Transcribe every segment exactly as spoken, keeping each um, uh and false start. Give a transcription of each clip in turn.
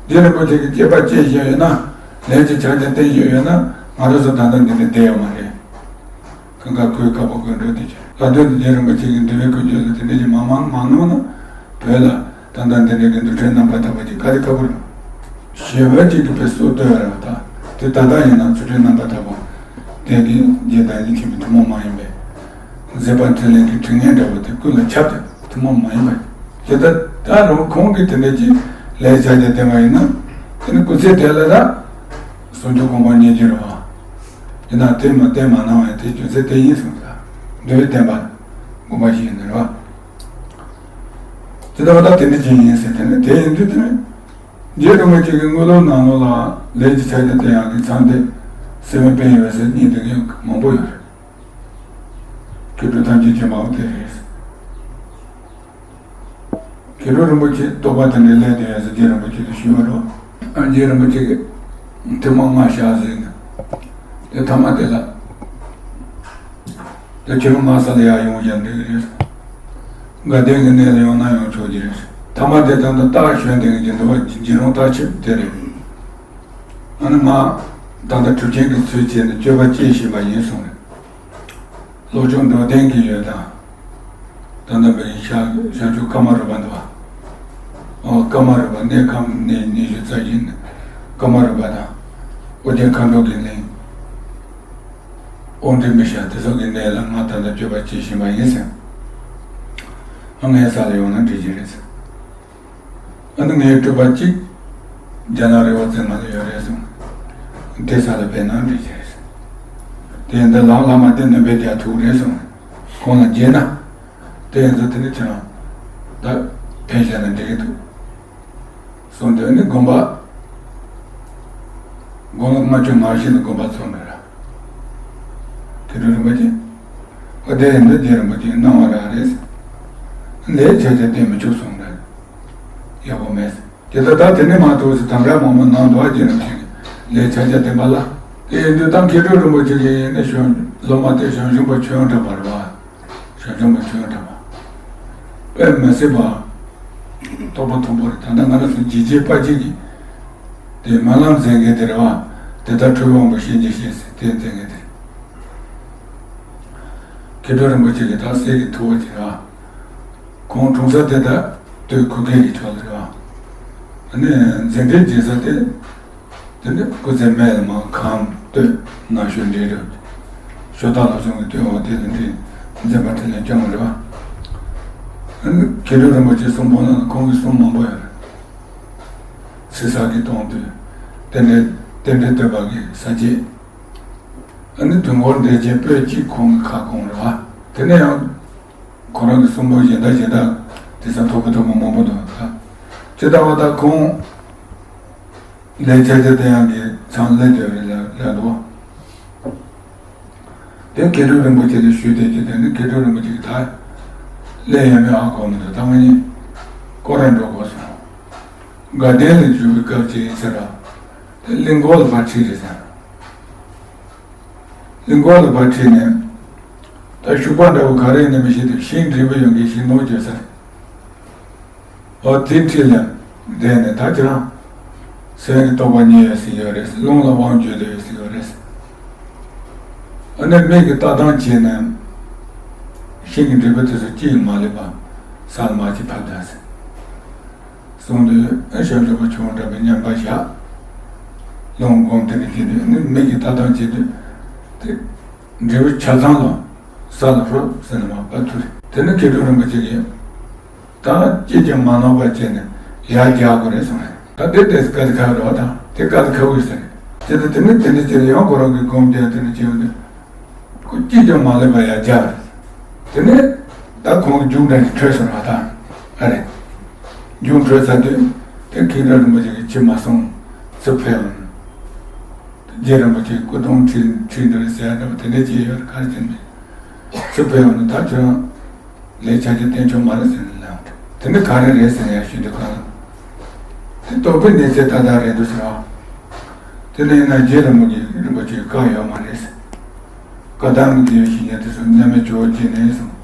རྗེ་རིན་པོ་ཆེ་གིས་སྐྱེས་པ་སྐྱེས་བཞིན་ཡོད་ན། ལས་ཀྱི་ཕྱག་རྒྱ་བསྟེན་བཞིན་ཡོད་ན། ང་རང་ཚོ་ད་ལྟ་འདི་ནས་བསྡད་ཡོད་མ་རེད། གང་ག་ཁོའི་བཀའ་པོད་དགོད་བྲོ་དེ་བྱས། ལྷག་དོན་དུ་རྗེ་རིན་པོ་ཆེ་གིས་འདུལ་བའི་ཁུར་ཆོས་ལ་དེ་འདྲ་ཞིག་མང་མང་མ་གནང་ན། བོད་ལ་ད་ལྟ་འདི་འདྲའི་གི་འདུལ་ཁྲིམས་རྣམ་པར་དག་པ་ཅིག་ག་རེ་ཁག་པོ་རེད། ཞེ་བ་ཅིག་གི་དཔེ་སྲོལ་བཏོད་རེད་བ། ད་དེ་ད་ལྟ་ཡིན་ན་ཚུལ་ཁྲིམས་རྣམ་པར་དག་པ་དེ་གི་རྗེ་བདག་ཉིད་མཁྱེན་པའི་ཐུན་མོང་མ་ཡིན་པའི་མཛད་པ་འཕྲིན་ལས་ཀྱི་དྲི་ངན་འདྲ་བོ་དེ་ཀུན་ལ་ཁྱབ་སྟེ་ཐུན་མོང་མ་ཡིན་པ་ཅིག། དེ་ལྟ་ད་རུང་ཁོང་གིས་དེ་འདྲ་ཅིག་ལས་བྱ་རྒྱུ་བསྟན་པ་ཡིན་ན། དེ་ནི་སྐུ་ཚེ་དེ་ལ་ད་ཟུང་འཇུག་གོ་འཕང་བརྙེས་རྒྱུ་རེད་བ། ཡིན་ན་དེ་མ་བསྟན་མ་གནང་བས་དེ་རྒྱུ་མཚན་དེ་ཡིན་གསུངས་ས། འདུལ་བའི་བསྟན་པ་དགོངས་པ་བཞེས་ནི་རེད་བ། དེ་ལྟ་བ་ད་དེ་འདྲ་ཅིག་ཡིན་ཟེར། དེ་ནི་དེ་ཡིན་དུས་དེ་ནི་རྗེ་རིན་པོ་ཆེ་གི་དངོས་སློབ་ནང་ལོགས་ལ་ལས་ཀྱི་ཕྱག་རྒྱ་བསྟན་ཡག་གི་མཚམས་དེ་སེམས་དཔའི་དཔལ་ཡོན་ཟེར་གཉིས་དེ་གའི་མང་པོ་ཡོད་རེད། མཁས་གྲུབ་ཐམས་ཅད་མཁྱེན་པའང་དེ་རེད། མཁས་གྲུབ་རིན་པོ་ཆེ་རྟོགས་པ་དེ་འདྲའི་ལས་དེ་ཡོད་ཟེར་རྗེ་རིན་པོ་ཆེ་དུ་ཞུས་པ་རེད། ཨ་རྗེ་རིན་པོ་ཆེ་གིས་ཐུན་མོང་ལྔ་བཤད་ཟེར་ནས། དེ་ཐ་མ་དེ་ལ། དེ་ཁྱེད་རང་ང་ས་ལ་ཡར་ཡོང་བཞག་འགྲིག་གི་རེད། དགའ་ལྡན་གྱི་གནས་ལ་ཡོང་ན་ཡང་ཆོག་གི་རེད། ཐ་མ་དེ་ད་ལྟ་རྟགས་ཞོན་ལྡན་གྱི་འདུག་བ། རྗེ་རང་རྟགས་ཆེ་དེ་རེད། ཨ་ནི་ང་ད་ལྟ་གྲུབ་ཆེན་གྱི་ཚུལ་བྱས་ནས་སྤྱོད་པ་སྐྱེ་བཞིན་པ་ཡིན་གསུངས་རེད། བློ་སྦྱོང་འགྲོ་ལྡན་གྱི་ཡོད་དང་། ད་ལྟ་བའི་ཤ་ཤ་ཆུ་ཀ་མ་རུ་པ་འདུག་བ། ཨོ་ཀ་མ་རུ་པ་གནས་ཁམས་གནས་ཉི་ཤུ་རྩ་བཞི་ནས་ཀ་མ་རུ་པ་དང་། ཨོ་རྒྱན་མཁའ་འགྲོ་གི་གླིང་། དབང་འདུས་མི་ཤ་དེ་སོགས་ཀྱི་གནས་ལ་ང་ད་ལྟ་སྤྱོད་པ་སྐྱེ་བཞིན་པ་ཡིན་ཟེར། ཨ་ངའི་ས་ལ་ཡོང་ན་འགྲིག་གི་རེད་ཟེར། ཨ་ནི་ངའི་སྤྲུལ་པ་གཅིག་རྒྱ་ནག་རི་བོ་རྩེ་མ་ལ་ཡོད་རེད་གསུངས། དེ་ས་ལ་ཕེབས་ན་འགྲིག་གི་རེད་ཟེར། དེ་འདི་ལམ་བླ་མ་དེ་ནི་བེད་རྒྱག་ཐུག་རེད་གསུངས། ཁོང་ལ་རྗེས་ན། དེ་ཡིན་ཚུལ་དེ་ནི་ཁྱེད་རང་ད་ཕན་བཞག་ན་འགྲིག་གི་འདུག་གསུངས། དེ་ནི་དགོན་པ་དགུང་ལོ་ལྔ་བཅུ་ང་བཞི་ལ་དགོན་པ་ཚུགས་འདྲ་ར། མཁས་གྲུབ་རིན་པོ་ཆེ། ཨོ་དེ་ཡིན་དུས་རྗེ་རིན་པོ་ཆེ་གནང་བ་རག་རེད། ལས་བྱ་བྱ་བསྟན་མི་ཆོག་གསུངས་འདྲ། ཡག་པོ་མེད། དེ་ལྟ་ད་དེ་ནས་མ་གཏོགས་སུ་དམ་བཅའ་མང་པོ་གནང་འདུག་རྗེ་རིན་པོ་ཆེ་གིས་ལས་བྱ་བྱ་བསྟན་པ་ལ། དེ་ཡིན་དུས་ད་མཁས་གྲུབ་རིན་པོ་ཆེ་གི་ཡིན་ན་གཞུང་སློབ་མ་དེ་ཞང་ཞུང་པ་ཆོས་དབང་གྲགས་པ་རེད་བ། ཞང་ཞུང་པ་ཆོས་དབང་གྲགས་པ། དཔེ་མི་སྲིད་པ། རྟོགས་པ་མཐོན་པོ་རེད། ད་ལྟ་ང་རང་ཚོ་འཇིགས་བྱེད་དཔའ་བྱེད་ཀྱི། དེ་སྨོན་ལམ་མཛད་མཁན་དེ་རེད་བ། དེ་ལྟར་ཁྲོ་བོའི་དབང་པོ་གཤིན་རྗེ་གཤེད་ཟེར་དེ་མཛད་མཁན་དེ་རེད། མཁས་གྲུབ་རིན་པོ་ཆེ་གིས་ད་གསེར་གྱི་ཐུ་བོ་ཅིག་ར། ཁོང་འཁྲུངས་ས་དེ་ད་སྟོད་ཁུག་ཀེ་གི་ཕྱོགས་ལ་རེད་བ། ཨ་ནི་མཛད་འཕྲིན་རྒྱས་ས་དེ། དེ་ནི་སྐུ་ཚེ་སྨད་ལ་མར་ཁམས་སྟོད་ནག་ཆུ་འབྲས་རུ། ཤོ་སྟག་ལ་སོང་གི་སྟོད་འོག་དེ་ལ་འདི་མཛད་པ་འཕྲིན་ལས་སྐྱོང་བ་རེད་བ། ཨ་ནི་མཁས་གྲུབ་རིན་པོ་ཆེ་གསུང་འབུམ་ནང་ལ་ཁོང་གི་གསུང་མང་པོ་ཡོད་རེད། ཚེ་ས་གི་གཏོང་དུས། རྟེན་འབྲེལ་རྟེན་འབྲེལ་བསྟོད་པ་གི་ས་བཅད། ཨ་ནི་དུས་འཁོར་འགྲེལ་ཆེན་པོད་གཅིག་ཁོང་གི་ཁ་སྐོང་རེད་བ། དེ་ནས་ཡང་། ཁོ་རང་གི་གསུང་འབུམ་གཞན་དག་གཞན་དག་དེ་ཚོ་མཐོ་པོ་མཐོ་པོ་མང་པོ་འདུག་ད། ཇི་ལྟ་བ་ད་ཁོང་ལས་བྱ་བྱ་བསྟན་ཡག་གི་མཚམས་སླེབས་བསྡད་རེད་ལ་ལ་འདུག་དེ་མཁས་གྲུབ་རིན་པོ་ཆེ་ལ་ཞུས་ཏེ་ཇི་ལྟར་ནི་མཁས་གྲུབ་རིན་པོ་ཆེ་གིས་ད་སླེབས་ཡོད་མེད་ཧ་གོ་མི་འདུག་ད་ང་གཉིས་སྐོར་ར་འགྲོ་དགོས་སོང་། དགའ་ལྡན་ལ་བཞུགས་པའི་སྐབས་ཅིག་ཡིན་ས་ར། དེ་གླིང་སྐོར་ལ་ཕར་ཁྲིད་རེད་ཟེར། གླིང་སྐོར་ལ་ཕར་ཁྲིད་ནས། ད་ཤུག་པ་འདྲ་བོ་ག་རེ་ཡིན་ནམ་མི་ཤེས་དུས་ཤིང་འབྲས་བུ་ཡོང་མཁན་ཤིང་སྡོང་བརྗོད་ས་རེད། འོ་དེའི་འཁྲིས་ལ་བསྡད་ནས་ད་ཁྱེད་རང་སེམས་ཀྱི་རྟོགས་པ་རྙེད་ཡོད་ཟེར་ཡོད་རེད། རླུང་ལ་དབང་བསྒྱུར་བསྡད་ཡོད་ཟེར་ཡོད་རེད། ཨ་ནི་མིག་གིས་ལྟ་སྟངས་བྱས་ནས་ཤིང་གི་འབྲས་བུ་དེ་ཚོ་གཅིག་མ་ལུས་པ་ས་ལ་མར་ཅིག་ཕབ་བསྡད་ཟེར། གསུངས་དུས་ཨ་ཞབས་ཞུ་པ་ཆུང་འདྲ་བའི་མཉམ་པ་བཞག་རླུང་སྒོམ་དེ་ནས་དེ་དུས་ནི་མིག་གིས་ལྟ་སྟངས་བྱེད་དུས་དེ་འབྲས་བུ་ཆ་ཚང་ལ་ས་ལ་ཧྲོབ་ཟེར་ནས་མར་ཕབ་ཐུབ་རེད། དེ་ནི་མཁས་གྲུབ་རིན་པོ་ཆེ་གིས་ད་ཅིས་ཀྱང་མ་ནོར་བ་བྱས་ནས་ཡར་རྒྱག་དགོས་རེད་གསུངས་རེད། ད་དེ་དེ་དཀའ་ལས་ཁག་རེད་བ། ད་དེ་དཀའ་ལས་ཁག་པོ་ཡོད་ས་རེད། དེ་ནི་དེ་ནི་དེ་འདྲ་བྱས་ནས་ཡང་ཁོ་རང་གིས་སྒོམ་རྒྱག་དེ་འདྲ་བྱས་ཡོང་དུས། ཁོ་ཅིས་ཀྱང་མ་ལུས་པ་ཡར་རྒྱག་རེད། དེ་ནས་ད་ཁོང་གི་རྒྱུགས་འདྲ་ཞིག་འཕྲོད་སོང་བ་དང་ཨ་རེད། རྒྱུགས་འཕྲོད་ཚར་དུས་དེ་མཁན་སློབ་རིན་པོ་ཆེ་གིས་ཕྱིར་མ་སོང་། ཚུར་ཕེབས་འོང་། རྗེ་རིན་པོ་ཆེ་སྐུ་གདུང་ཁྲིད་ཁྲིད་འགྲོ་རེད་ཟེར་ཡ་འདྲ་པོ་དེ་འདྲ་ཅིག་ཡོད་རེད། ག་རེ་བྱས་ནས་ཚུར་ཕེབས་འོང་ནས་ད་ཁྱོད་རང་ལས་བྱ་རྒྱུ་བསྟན་ཆོག་མ་རེད་ཟེར་ནས་ལབ་འོང་། དེ་ནི་ག་རེ་རེད་ཟེར་ནས་ཡར་ཞུས་དུས་གང་། དེ་རྟོགས་པའི་གནས་ཚད་ཏག་ཏག་རེད་འདུག་ཟེར་བ། དེ་ནས་ཡིན་ན་རྗེ་རིན་པོ་ཆེ་རིན་པོ་ཆེའི་བཀའ་ཡོད་མ་རེད་ཟེར། བཀའ་གདམས་ཀྱི་ཡོད་ཞིག་ཉན་དུ་སོང་། གནས་མལ་ཇོ་བོ་རྗེ་ནས་སོང་།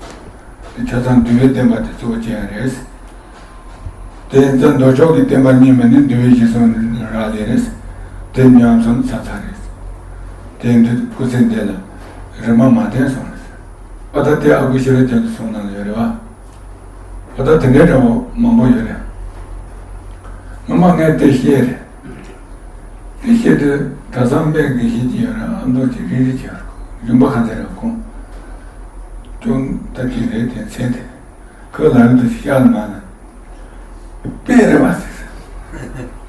དེ་ཆ་ཚང་འདུལ་བའི་བསྟན་པ་དེ་གཙོ་བོ་བྱས་ཡ་རེད་ཟེར། དེ་ཡིན་ཙང་མདོ་ཕྱོགས་ཀྱི་བསྟན་པ་རྙིང་མ་ནི་འདུལ་བའི་གཞི་གསུམ་རག་ལས་རེད། དེ་ཉམས་སོང་ཚར་ཚར་རེད། དེ་འདི་སྐུ་ཚེ་འདི་ལ་རིམ་པ་མ་བསྟན་སོང་རེད། ཨ་ད་དེ་ཨ་ཁུ་ཤེས་རབ་རྒྱ་མཚོ་གསུང་གནང་ཡོད་རེད་བ། ཨ་ད་དེ་འདྲའི་འདྲ་བོ་མང་པོ་ཡོད་རེད། སྔོན་མ་ངས་དེ་བཤད་རེད། དེ་བཤད་དུས་གྲྭ་ཚང་པའི་དགེ་བཤེས་ཀྱི་ཡོད་ར་ཨ་མདོ་ཅིག་རིག་རིག་བྱས་ར་ཁོང་རིམ་པ་གང་ཚེ་ར་ཁོང་ཅུང་ད་ཅིག་རེད་དེ་མཚན་དེ། ཁོས་ལ་རི་དུ་ཤར་མ་ན། དཔེ་རེད་བ་ཟེར།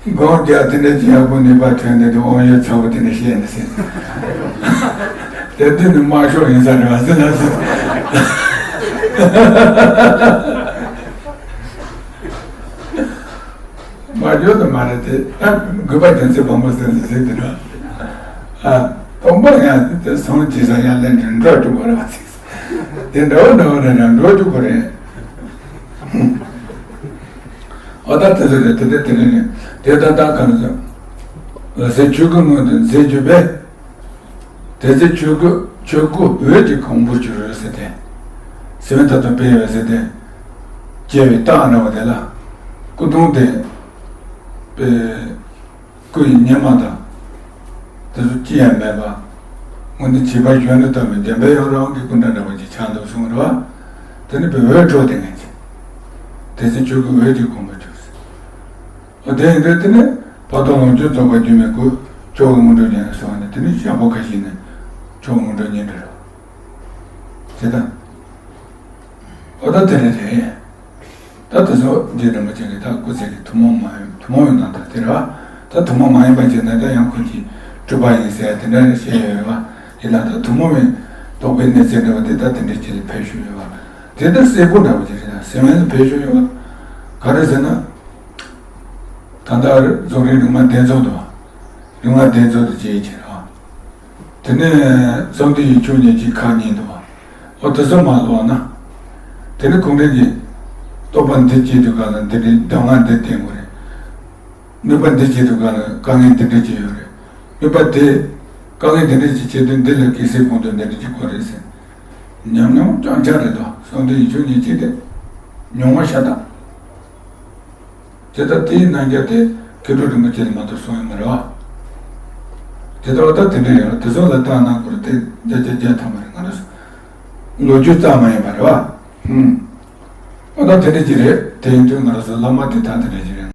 སྒོམ་རྒྱག་དེ་འདྲ་ཅི་ཡག་པོ་ནུས་པ་ཐོན་ནས་དེ་དབང་ཡོད་ཚ་བོ་དེ་འདྲ་བཤད་ནས་ཟེར། དེ་དུས་ནི་དམག་ཤོག་ཡིན་ས་རེད་བ་ཟེར་ན་ཟེར། དམག་ཤོག་དུ་མ་རེད་དེ་ཨ་དགོས་པ་དོན་ཚེ་བམ་པོ་ཟེར་ནས་ཟེར་དེ་ར། ཨ་དང་པོ་ཡང་དེ་སོང་ཅི་ས་ཡང་ལེན་འགྲོ་འགྲོ་རྒྱུ་དགོས་རེད་བ་ཟེར། དེ་འདྲ་བོ་འདྲ་བོ་རེད་ཡང་འགྲོ་རྒྱུ་དགོས་རེད། ཨོ་ད་དེ་ཚོ་རེད་དེ་འདྲ་དེ་འདྲ་རེད། དེ་ད་ལྟ་ག་རེ་ཟེར། ཟེར་ཆོས་སྐུ་སྔོན་དུ་མཛད་རྒྱུ་བས། དེ་ཚེ་ཆོས་སྐུ་ཆོས་སྐུ་འོད་ཀྱི་གོང་བུར་གྱུར་ཟེར་ཏེ། སེམས་ད་དུ་སྤེལ་བས་ཟེར་ཏེ། སྐྱེ་བའི་རྟགས་འདྲ་བ་དེ་ལ། སྐུ་གདུང་དེ། པའི། སྐུ་ཡི་སྙེ་མ་དང་། དེ་ཚོ་ཅི་ཡང་མེད་པ། སྔོན་དུ་བྱིས་པ་གཞོན་དུ་ལྟ་བུའི་བདེན་པའི་ཡང་རང་གི་སྐུ་འདྲ་འདྲ་བ་ཅིག་ཆགས་འདུག་གསུངས་རེད་བ། དེ་ནི་བོད་འོད་འཕྲོ་དེ་ངེས་ཀྱི། དེ་ཚེ་ཆོས་སྐུ་འོད་ཀྱི་གོང་བུར་གྱུར་ཟེར། འོ་དེ་ཡིན་དུས་དེ་ནི་བར་དོ་ལོངས་སྤྱོད་རྫོགས་པ་སྒྱུ་མའི་སྐུ་མཆོག་གི་དངོས་གྲུབ་བརྙེས་ནས་སོང་བ་ནི་དེ་ནི་ཞག་པོ་ཁ་ཤས་ནས་མཆོག་གི་དངོས་གྲུབ་བརྙེས་འགྲོ་རེད་བ། དེ་དང་། འོ་ད་དེ་རེད་རེད། ད་དེ་ཚོ་རྗེ་རིན་པོ་ཆེ་གི་ད་སྐུ་ཚེ་གི་ཐུན་མོང་མ་ཡིན་ཐུན་མོང་ཡིན་ན་ད་དེ་རེད་བ། ད་ཐུན་མོང་མ་ཡིན་པ་བྱས་ན་ད་ཡང་ཁོ་གི་སྤྲུལ་པ་ཡིན་ཟེར་དེ་འདྲ་ནས་བཤད་ཡོད་རེད་བ། ཡིན་ན་ད་ཐུན་མོང་མིན་རྟོགས་པའི་གནས་ཚད་འདྲ་བ་དེ་ད་དེ་འདྲའི་ཆེད་ལ་ཕེབས་བཞུགས་ཡོད་བ། དེ་ལྟར་སྲས་པོ་འདྲ་བ་ཅིག་རེད་ན་སྲས་མོ་ལ་ཕེབས་བཞུགས་ཡོད་བ། ག་རེ་ཟེར་ན། ད་ལྟ་རྫོགས་རིམ་རིག་མ་གདན་རྫོགས་འདུག་བ། རིག་མ་གདན་རྫོགས་དུ་བྱེད་ཀྱི་རེད་བ། དེ་ནས་བསམ་གཏན་ཡིག་ཆུང་ཉེར་གཅིག་ཁག་གཉིས་འདུག་བ། འོ་དེ་ཚོ་མ་ལོག་ན། དེ་ནི་ཁོང་རང་གི་རྟོགས་པ་འདི་སྐྱེས་དུས་ག་ལ་འདི་འདྲའི་གདམས་ངག་འདི་བསྟན་དགོས་རེད། ནུས་པ་འདི་སྐྱེས་དུས་ག་ལ་དཀའ་ངལ་འདི་འདྲ་ཅིག་ཡོད་རེད། ནུས་པ་དེ་དཀའ་ངལ་འདི་འདྲ་ཅིག་སྐྱེས་དུས་འདི་ལ་གལ་སྲིད་གོང་དུ་འདི་འདྲ་ཅིག་དགོས་རེད་ཟེར། ཉམས་མྱོང་རྐྱང་རྐྱང་རེད་དོ་བསམ་དུས་ཡིག་ཆུང་ཉེར་གཅིག་དེ་མྱོང་བ་ཤ་སྟག་དེ་ལྟར་དེའི་རྣམ་གཞག་དེ་མཁས་གྲུབ་རིན་པོ་ཆེ་ལ་མ་གཏོགས་གསུངས་ཡོད་མ་རེད་བ། དེ་ལྟར་བ་ད་དེ་འདྲ་ཡོད་ལ་དེ་ཚོ་ལ་བལྟས་ན་ཁོ་རང་དེ་བརྒྱ་ཆ་བརྒྱ་ཐམ་པ་རེད་ང་རང་ཚོ། ལོ་རྒྱུས་ཙམ་མ་ཡིན་པ་རེད་བ། ཧུམ། ཨོ་ད་དེ་འདྲ་ཅིག་རེད་དེ་ཡིན་དུས་ང་རང་ཚོ་བླ་མ་དེ་ད་དེ་འདྲ་ཅིག་རེད་